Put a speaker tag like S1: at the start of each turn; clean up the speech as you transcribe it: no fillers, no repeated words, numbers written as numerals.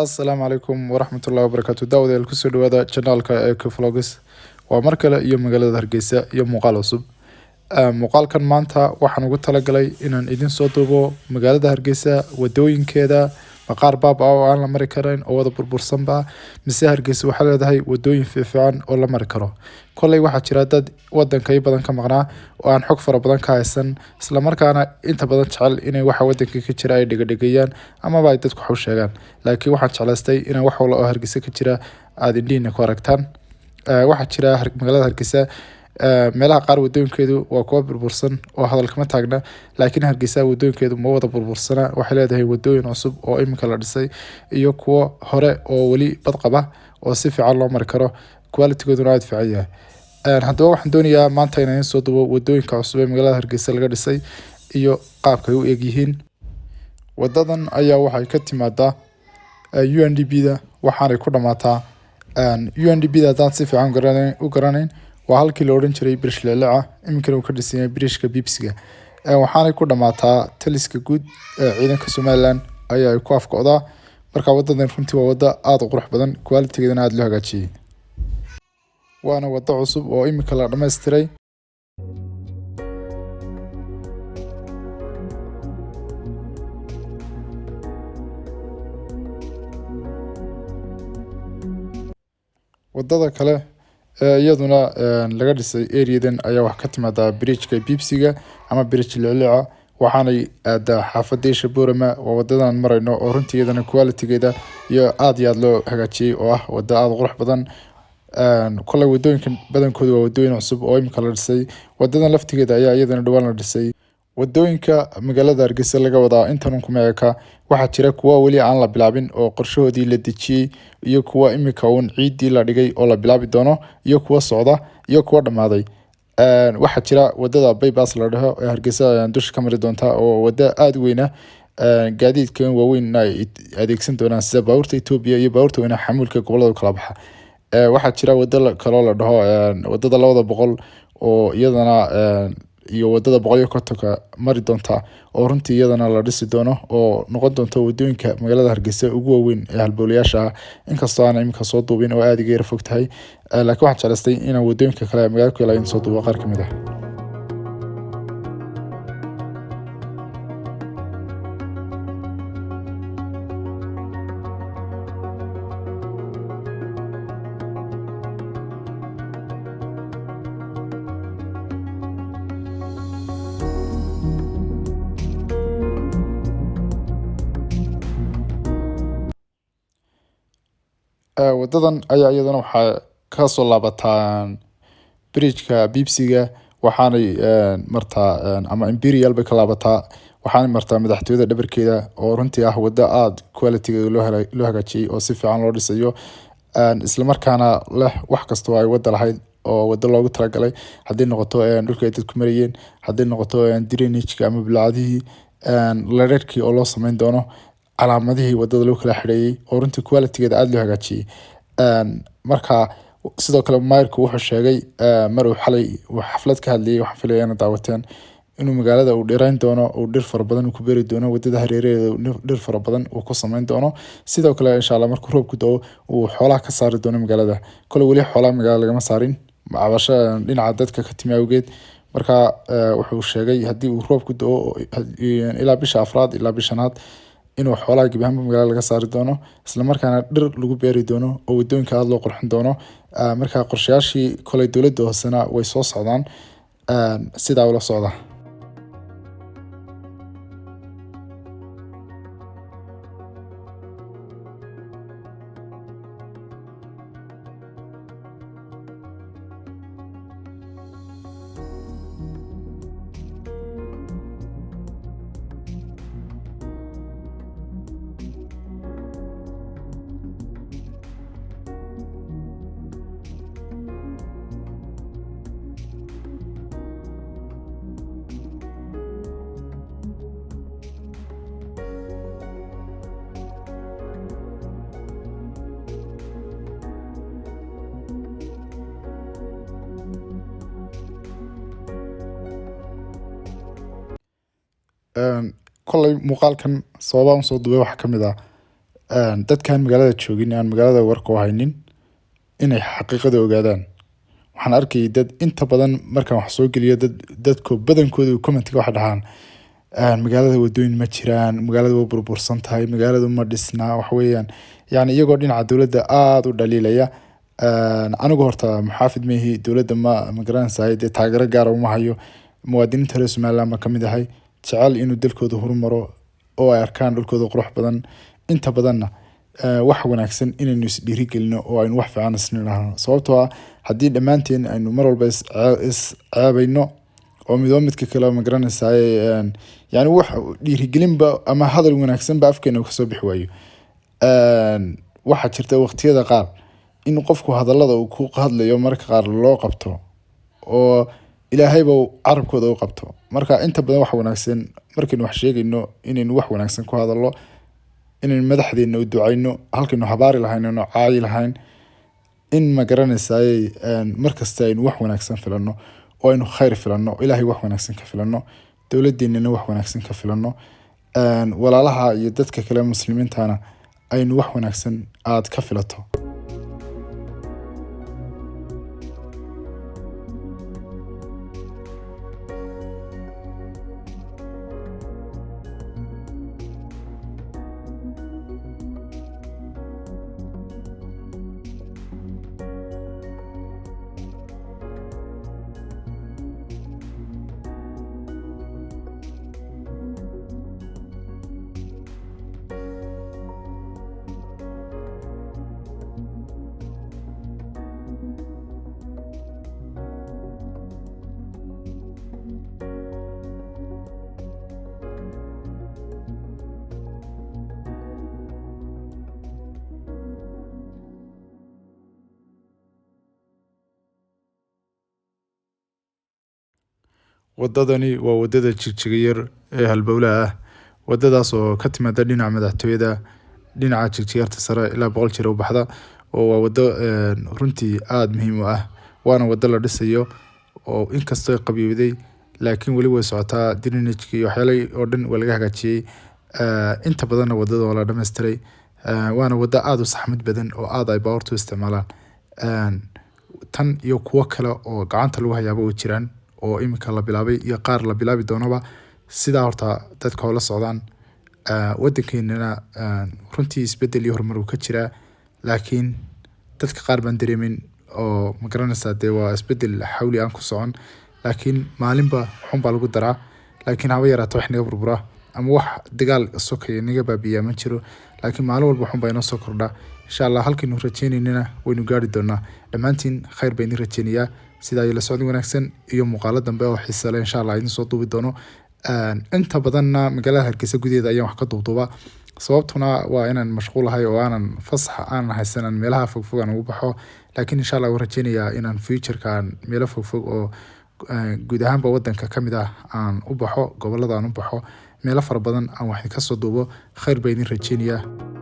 S1: Assalaamu calaykum waraxmatullahi wabarakaatu. Daawadayaal, kusoo dhawaada channelka Eco Vlogs. Waa mar kale iyo magaalada Hargeysa iyo muuqaal cusub. Muuqaalkan maanta waxaan ugu talagalay inaan idin soo duubo magaalada Hargeysa wadooyinkeeda. Maqaar baab ah oo aan la mari karin oo wada burbursanba, mise Hargeysa waxay leedahay wadooyin fiifiican oo la mari karo? Kolley waxaa jira dad wadanka in badan ka maqnaa oo aan xog fara badan ka haysan, islamarkaana inta badan jecel inay waxa wadanka ka jira ay dhigadhigayaan amaba ay dadku wax u sheegaan, laakiin waxaan jeclaystay inaan wax walba oo Hargeysa ka jira aada indhihiina ku aragtaan. Waxaa jira magaalada Hargeysa meelaha qaar wadooyinkeedu waa kuwa burbursan oo hadal kama taagna, laakiin Hargeysa wadooyinkeedu ma wada burbursana. Waxay leedahay wadooyin cusub oo iminka la dhisay iyo kuwo hore oo weli badqaba oo si fiican loo mari karo, qualitygooduna aada fiican yahay. Haddaba waxaan doonayaa maanta inaan soo dubo wadooyinka cusub ee magaalada Hargeysa laga dhisay iyo qaabka ay u egyihiin. Wadadan ayaa waxay ka timaadaa UNDP da, waxaanay ku dhamaataa UNDP da. Haddaan si fiican u garanayn, waa halkii la odhan jiray Birish Lilica, iminkana uu ka dhisan yahay biriishka Biibsiga. Waxaanay ku dhamaataa taliska guud ee ciidanka Somaliland ayaa ay ku afko'daa. Marka wadadan runtii waa wado aada u qurux badan, qualitygeedana aada loo hagaajiyey, waana wado cusub oo iminka la dhammaystiray. Wadada kale ee iyaduna laga dhisay areadan ayaa wax ka timaadaa bridgeka Biibsiga ama Bridge Lilica, waxaanay aadaa xaafada Isha Boorama. Waa wadadan marayno oo runtii iyadana qualitygeeda iyo aada iyo aada loo hagaajiyey oo ah wado aada u qurux badan. Kolley wadooyinkan badankoodu waa wadooyin cusub oo imika la dhisay. Wadadan laftigeeda ayaa iyadana dhawaan la dhisay. Wadooyinka magaalada Hargeysa laga wadaa intan kuma eka. Waxaa jira kuwa weli aan la bilaabin oo qorshahoodii la dejiyey, iyo kuwa imika uun ciiddii la dhigay oo la bilaabi doono, iyo kuwa socda, iyo kuwa dhammaaday. Waxaa jira wadada bypass la dhaho ee Hargeysa dusha ka mari doonta, oo wado aada u weyna, gaadiidkan waaweyn ay adeegsan doonaan, sida baabuurta Ethiopia iyo baabuurta weynaha xamuulka gobolada kala baxa. Waxaa jira wado kaloo la dhaho wadada 200 oo iyadana iyo wadada 150-ka mari doonta, oo runtii iyadana la dhisi doono oo noqon doonta wadooyinka magaalada Hargeysa ugu waaweyn ee halbowlayaasha ah. Inkastoo aan iminka soo duubin oo aada iga yara fog tahay, laakiin waxaan jeclaystay inaan wadooyinka kale ee magaalada ku yaala in soo duubo qaar kamid ah. Wadadan ayaa iyadana waxaa kasoo laabataa bridgeka Biibsiga, waxaanay martaa ama Imperial bay ka laabataa, waxaanay martaa madaxtooyada dhabarkeeda, oo runtii ah wado aada qualitygeeda loo hagaajiyey oo si fiican loo dhisayo, islamarkaana leh wax kasta oo ay wada lahayd oo wado loogu talagalay, haddii noqoto dhulka ay dadku marayeen, haddii noqoto drainage-ka ama bulaacadihii, lararkii oo loo sameyn doono, calaamadihii wadada lagu kala xidheeyey, oo runtii qualitygeeda aada loo hagaajiyey. Marka sidoo kale maayarku wuxuu sheegay mar uu xalay uu xaflad ka hadlayay, waxaan filaya inaad daawateen, inuu magaalada uu dhirayn doono, uu dhir fara badan uu ku beeri doono wadada hareeraheeda, uu dhir fara badan uu ku sameyn doono. Sidoo kale, insha Allah, markuu roobku da'o uu xoolaha ka saari doono magaalada. Kole weli xoolaha magaalada lagama saarin, cabasho dhinaca dadka ka timi awgeed. Marka wuxuu sheegay haddii uu roobku da'o ilaa bisha afraad ilaa bishanaad inuu xoolaha gebi ahaanba magaalada laga saari doono, islamarkaana dhir lagu beeri doono oo wadooyinka aada loo qurxin doono. Marka qorshayaashii koley dowladda hoosena way soo socdaan, sidaa ula socda. Koley muuqaalkan sababaan usoo duubay waxaa kamid ah Dadkaan magaalada joogin, aan magaalada warka u haynin, inay xaqiiqada ogaadaan. Waxaan arkayay dad inta badan markaan wax soo geliyo, dadku badankoodu commentiga waxay dhahaan, "Magaalada wadooyin ma jiraan, magaalada waa burbursan tahay, magaaladu ma dhisna." Wax weeyaan yani iyagoo dhinaca dowladda aada u dhaliilaya. Anigu horta muxaafid mehi dowladda, ma garanaysaay, dee taageero gaara uma hayo. Muwaadiniinta reer Somaliland baan kamid ahay, jecel inuu dalkooda horumaro oo ay arkaan dhulkooda qurux badan. Inta badanna wax wanaagsan inaynu isdhiirigelino oo aynu wax fiican isnidhaahno, sababtoo ah haddii dhammaanteen aynu mar walba is ceebayno oo midba midka kale, ma garanaysaay, yani wax dhiirigelinba ama hadal wanaagsanba afkeena kasoo bixi waayo. Waxaa jirta waqtiyada qaar in qofku hadallada uu ku hadlayo mararka qaar loo qabto oo Ilaahayba uu carabkooda u qabto. Marka inta badan waxa wanaagsan markaynu wax sheegayno inaynu wax wanaagsan ku hadallo, inaynu madaxdeena u ducayno halkaynu habaari lahayn oo caayi lahayn, in, ma garanaysaay, markasta aynu wax wanaagsan filano oo aynu khayr filano, Ilaahay wax wanaagsan ka filano, dowladeenana wax wanaagsan ka filano, walaalaha iyo dadka kale muslimiintana aynu wax wanaagsan aad ka filato. Wadadani waa wadada Jigjiga Yar ee halbowlaha ah, wadadaas oo ka timaada dhinaca madaxtooyada, dhinaca Jigjiyarta sare ilaa 100 jir u baxda, oo waa wado runtii aada muhiim u ah. Waana wado la dhisayo oo inkastoo ay qabyowday, laakiin weli way socotaa. Drainage iyo waxyaalihii oo dhan waa laga hagaajiyey. Inta badanna wadada waa la dhammaystiray. Waana wado aada u saxmad badan oo aada ay baabuurtu u isticmaalaan. Tan iyo kuwo kale oo gacanta lagu hayaaba way jiraan oo iminka la bilaabay iyo qaar la bilaabi doonaba. Sidaa horta dadka oo la socdaan, wadankeenana runtii isbedel iyo horumar uu ka jiraa, laakiin dadka qaar baan dareemin oo, ma garanaysaa, dee waa isbedel xawli aan ku socon, laakiin maalinba xun baa lagu daraa. Laakiin haba yaraato wax naga burbura ama wax dagaal sokaya naga baabi'iyaa ma jiro, laakiin maalin walba xun baa inoo soo kordha. Insha Allah halkaynu rajeynaynana waynu gaari doonaa. Dhammaantiin khayr baa idin rajeynayaa. Sidaa iyo la socod wanaagsan iyo muuqaalo dambe oo xiisa leh insha Allah idin soo duubi doono. Inta badanna magaalada Hargeysa gudaheeda ayaan wax ka duubduubaa, sababtuna waa inaan mashquulahay oo aanan fasax aanan haysanan meelaha fogfog aan ugu baxo. Laakiin insha Allah waan rajeynayaa inaan futureka aan meelo fogfog oo guud ahaanba wadanka ka mid ah aan u baxo, gobolada aan u baxo, meelo fara badan aan wax ka soo duubo. Khayr baa idin rajeynayaa.